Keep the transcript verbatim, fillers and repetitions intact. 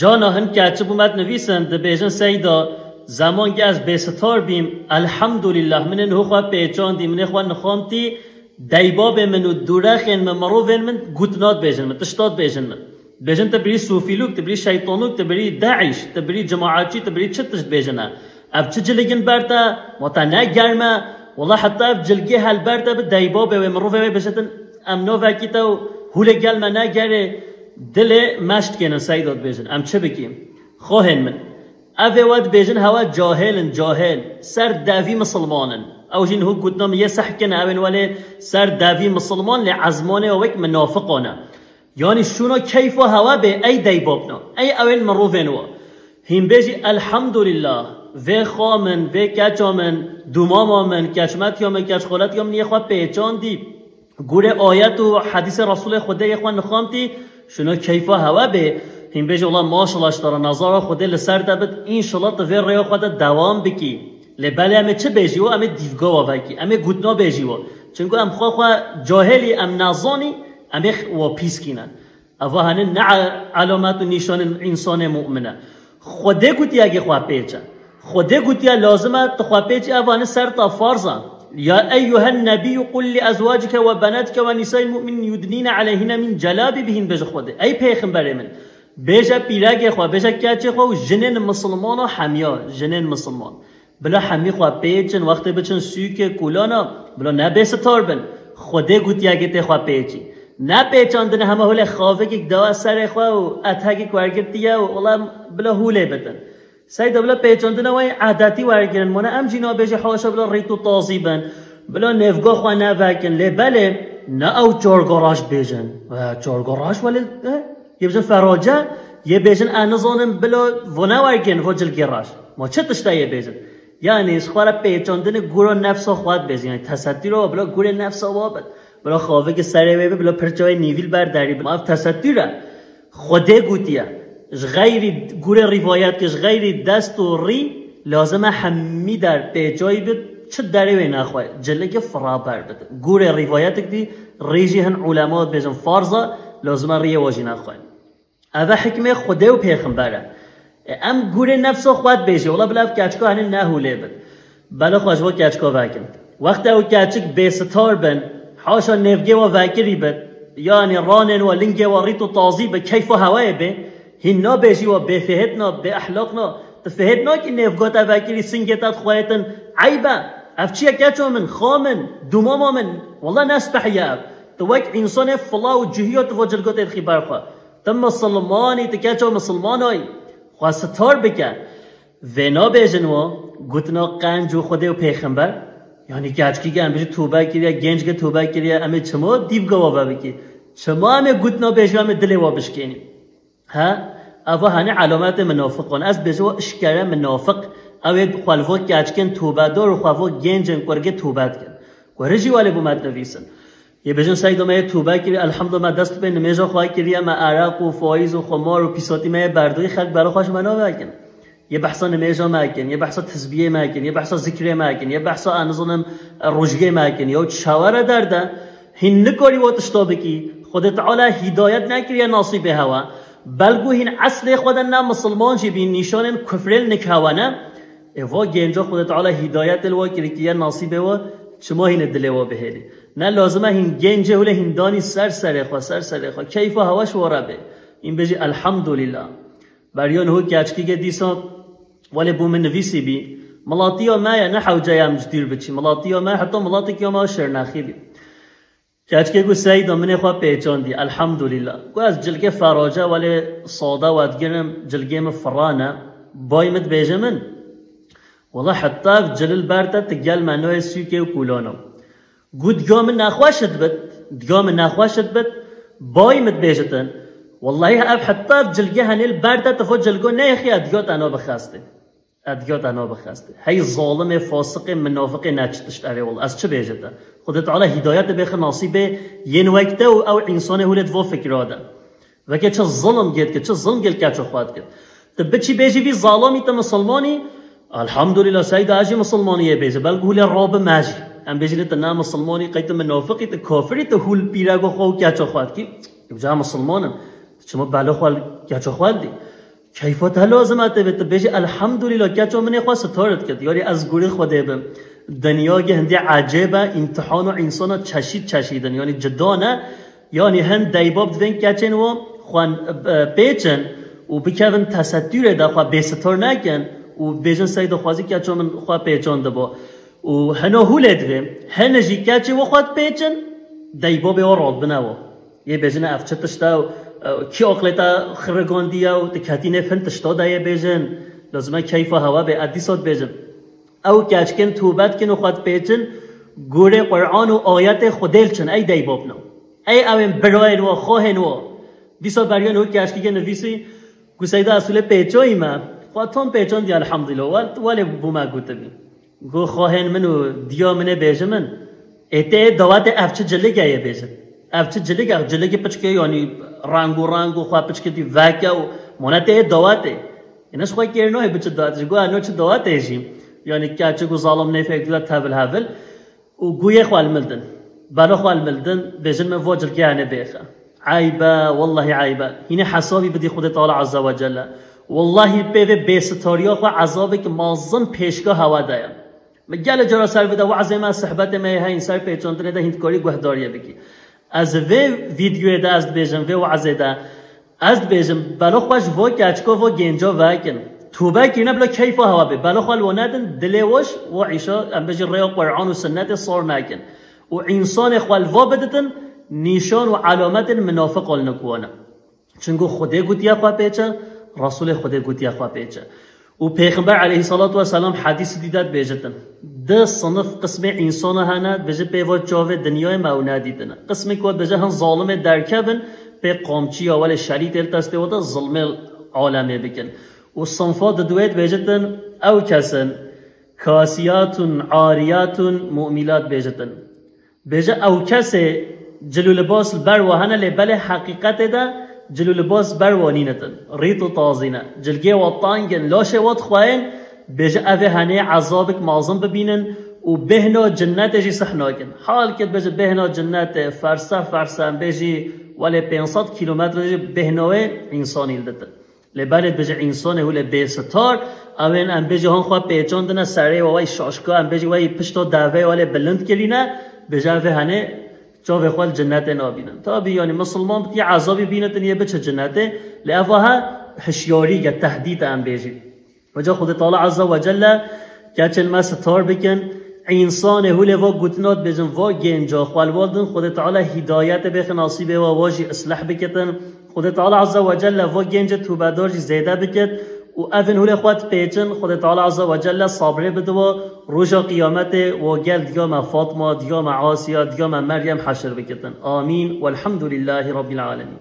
Cana hin keçi bû me dinivîsin, dibêjin Seyda, zeman ge ez bêsitar bîm, elhamdulillah, min ê niho xwe pêçandî, min ê xwe nixamtî, deybabê min û dûrexên min, mirovên min, gotna dibêjin min, tişta dibêjin min. Dibêjin tu birî sofîlûk, tu birî şeytanûk, tu birî DAIŞ, tu birî cemaetçî, tu birî çi tişt dibêjin e. Ev çi ciligin ber te, ma te ne germ e? Wela heta ev cilgê helber te bi deybabê wê, mirovê wê bêjin, em navekî te û hûlê gel me negerê, dilê meşt kênin Seyda dibêjin. Em çi bikî? Xwehên min. Ev ê we dibêjin hewa cahil in, cahil. Ser devî misilman in. Ew jî niho gotna min yê sehkin e, ew ên welê ser devî misilman lê ezmanê we wek minafiqan e. Yanî şûna keyfa hewa bê, ey deybabna, ey ew ên mirovên we. Hîn bêjî elhamdulillah, vê xwa min, vê keça min, dûmama min, keçmetiya min, keçxoletiya min yê xwe pêçandî. Gurê ayet û hedîsê Resûlê Xwedê yê xwe nixamtî, şûna keyfa hewa bê. Hîn bêjî, wela maşallah ji te re, nezara Xwedê li ser te bit, înşallah tu vê rêya xwe de dewam bikî. Lê belê em ê çi bêjî we, em ê dîvga we vekî, em ê gotna bêjî we. Çinku em xwe xwe cahilî, em nezanî, em ê we pîs kîne. Eva hene ne e-, elamet û nîşanên însanê mu'min e. Xwedê gotiye ge xwe pêç e. Xwedê gotiye lazim e tu xwe pêçî, eva hene ser te farz e. Ya eyyuhen nebiyyû qul li ezwacike ve benatike ve nisa'il mu'minin yudnîne aleyhine min celabîbihîn, bêje Xwedê. Ey pêxemberê min, bêje pîregê xwe, bêje keçê xwe û jinên misilmana hemiya, jinên misilman. Bila hemî xwe pêçin, wextê biçin sûkê kulana, bila nebê sitar bin. Xwedê gotiye ge tê xwe pêçî. Ne pêçandine hema hûlê xavekek dawa serê xwe û ethekek wergirtiye û wela bila hûlê bitin. Seyda bila pêçandine wê ehdetî wergirin, mane em jî nabêjî haşa bila rît û tazî bin. Bila nêvga xwe nevekin, lê belê ne ew çargaraş bêjin. E, çargaraş welê, e, yê bêjin ferace, yê bêjin e nizanim bila vo newergirin, vo cilgê reş. Ma çi tişta yê bêjin? Yanî ji xwe re pêçandinê gura nefsa xwe dibêjin. Yanî tesettûra bila gurê nefsa wa bit. Bila xavekê serê wê bi, bila pirça wê nîvîl ber derî bi. Ma ev tesettûr e. Xwedê gotiye, ji xeyrî gurê rîvayet ke, ji xeyrî dest û rî lazim e hemî der pêçayî bit, çi derê wê nexwe, cilekê fira ber bit. Gurê rîvayetek dî rî jî hin ulema dibêjin farz e, lazim e riyê wa jî nexwe. Ev e hikmê Xwedê û pêxember e. E, em gurê nefsa xwe dibêjê, wela bila ev keçika henî nehûlê bin. Belê xwe ji bo keçika vekin. Wexta ew keçik bêsitar bin, haşa nêvgê we vekirî bit, yanî ranên we, lingê we rît û tazî bi, keyf û hewayê bê, hîn nabêjî we bêfihêtna, bêehlaqna, tu fihêt nakî nêvga te vekirî, singê te dixweyetin, eyb e. Ev çi ye keça min, xa min, dûmama min, wela ne spehiye ev. Tu wek însanê fila û cihî ya tu vo cilgo tê dixî ber xwe. Tu misilmanî, tu keça misilmanayî. Xwe sitar bike. Vê nabêjin wa, gotina qenc û Xwedê û pêxember. Yanî keçkî ge em bijî tobe kiriye, genc ge tobe kiriye, em ê çima dîvga wa vebikî? Çima em ê gotina bêjî, em ê dilê wa bişkênî? He? Eva hene elametê minafiqan. Ez bêjim wa işkere minafiq. Ew ê xwe li vo keçkên tobedar û xwe vo gencên kurgê tobe dikin. Kurê jî welê bû me dinivîsin. Yê bêjin Seydo me yê tobe kiriye, elhamdulillah me dest pê nimêja xwe kiriye, me ereq û faîz û xumar û pîsatî me yê berdoyî, xelk bela xwe ji me navekin. Yê behsa nimêja me kin, yê behsa tizbiyê me kin, yê behsa zikrê me kin, yê behsa, ez nizanim, rojgê me kin. Yew çawa re derde, hîn nikarî wa tişta bikî. Xwedê Teala hîdayet nekiriye nasîbê hewa. Belkû hîn eslê xwe de ne misilman jî bî, nîşanên kufrê li nik hewa ne. Ê va genca Xwedê Teala hîdayetê li wa kiriye, nasîbê wa, çima hîn ê dilê wa bihêlî? Ne lazim e hîn gencê hûlê hîn danî ser serê xwe, ser serê xwe. Keyfa hewa ji wa re bê. Hîn bêjî elhamdulillah. Beriya niho keçkî ge dîsa welê bû min nivîsî bî. Milatiya me ye, ne hewce ye em ji dûr biçî. Milatiya me heta milatekî ya me Şirnexî bî. Keçkê ku Seyda min ê xwe pêçandî, elhamdulillah. Ku ez cilkê ferace welê sade we digirim, cilgê min firan e. Bay min dibêje min, wela heta ev cilil ber te tu gel me nayê sûkê û kulana. Got, diga min nexweş dibit, diga min nexweş dibit, bay min dibêjitin. Wellahî ev heta ev cilgê henê li ber te tu xwe cilgo neyêxiya, diga te nabixestê. Edgiyat ena bixestê. Hey zalimê, fasiqê, minafiqê, ne çi tişt erê wela. Ez çi bêje te? Xwedê Teala hîdayetê bêxe nasîbê yên wek te û ew însanê hûlê di vo fikra de. Veke çi zilm gê dike, çi zilm gel keça xwe dike. Tu biçî bêjî vî zalamî tu misilmanî, elhamdulillah, seyda ez jî misilmanî yê bêje. Belkî hûlê rabi me jî. Em bêjî lê tu ne misilmanî, qey tu minafiqî, tu kafirî, tu hûl pîrego xwe û keça xwe dikî. Û ca misilman im. Tu çima bela xwe li keça xwe didî? Keyfa te lazim e tê vê, tu bêjî, "Elhamdulillah, keço min ê xwe sitar dikit." Yanî ez gurî Xwedê bim. Dinya gê hindî ecêb e, îmtihan û însana çeşîd çeşîd in. Yanî cida ne, yanî hin deybab divên keçên wan xwe, e, pêçin û bikevin tesetûrê de xwe bêsitar nekin û bêjin, "Seyda xwezî keço min xwe pêçandibo." Û hino hûlê divê, hene jî keçê wi xwe dipêçin, deybabê wan radibine wan. Yê bêjin, "Ev çi tişt e û, e, kî aqlê te xirigandiye û tu ketî nêv hin tişta de yê bêjin. Lazim e keyfa hewa bê, ez dîsa dibêjim." Ew keçkin tûbe dikin û xwe dipêçin, gurê Qur'an û ayetê Xwedê li çin, ey deybabno. Ey ew ên birayên wan, xwehên wan. Dîsa beriyan û keçkî nivîsî, gu, "Seyda, ez hûlê pêçoyî me." Xwe tam pêçandiye, elhamdulillah, wel-, welê bû me gotibî. Gu, "Xwehên min û diya min ê bêjin min, ê tê dawetê ev çi cilik e yê bêjin? Ev çi cilik e? Cilikê piçkê, yanî reng û reng û xwe piçkê dî veke û mone tê dawetê. Êne ji xwe kêr nayê bi çi dawetê jî." Gu, "Eno çi dawetê jî? Yanî keçik û zalim nêfek dû tevil hevil." Û guyê xwe li min din. Bela xwe li min din, bêjin min vo cilkê hene bêxe. Eyb e, wellahî eyb e. Hînê hesabî bidî Xwedê Teala Azze ve Celle. Wellahî pê vê bêsitariya xwe ezabek mezin pêşka hewa de ye. Min gelek cara ser vê de wazê me, sihbetê me heye, heyîn ser pêçandinê de hîn dikarî guhdariyê bikî. Ez vê vîdyoyê de ez dibêjim, vê wazê de, ez dibêjim, belo xwe ji vo keçika, vo gênca vekin. Tûbe kirine bila keyfa hewa bê. Belo xwe li wan nedin, dilê wan ji vo îşa, em bêjin rêya Qur'an û sinnetê sar nekin. Û însanê xwe li vo biditin, nîşan û elametên minafiqan li wan e. Çunku Xwedê gotiye xwe pêçe, Resûlê Xwedê gotiye xwe pêçe. Û Pêxember aleyhissalatu vesselam hedîsî dî de dibêjitin, di sinif qismê însana hene, dibêje pê va çavê dinyayê me ew nedîtine. Qismê ku dibêje hin zalimê derkevin, pê qamçiya welê şerîtê li destê wan de zilmê alemê bikin. Û sinfa diduwê dibêjitin, ew kes in, kasiyatun, ariyatun, mu'milat bêjitin. Bêje ew kesê cil û libas li ber wa hene, lê belê heqîqetê de cil û libas ber wa nînitin. Rît û tazî ne. Cilgê wa tang in, laşê wa dixweyên, bêje ev ê henê ezabek mezin bibînin û bêhna cinnetê jî sih nakin. Halkê dibêje bêhna cinnetê ferse ferse, em bêjî welê pênc sed kîlometre jî bêhna wê însanî li ditin. Lê belê dibêje însanê hûlê bêsitar, ew ên em bêjî han xwe pêçandine serê we, wey şaşka, em bêjî wey pişta devê we lê bilind kirîne, bêje ev ê henê çavê xwe li cinnetê nabînin. Tabî, yanî misilman bikî ezabî bînitin yê biçe cinnetê, lê ev he hişyarî ye, tehdît e em bêjî. Weca Xwedê Teala Azze ve Celle keçên me sitar bikin. Însanê hûlê va gotina dibêjin, va gênca xwe li wan din, Xwedê Teala hîdayetê bêxe nasîbê we, wa jî islih bikitin. Xwedê Teala Azze ve Celle va gêncê tûbedar jî zêde bikit û evin hûlê xwe dipêçin, Xwedê Teala Azze ve Celle sabrê bide wa, roja qiyametê wa gel diya me Fatma, diya me Asiya, diya me Meryem heşir bikitin. Amîn. Welhamdulillahî Rabbil Alemîn.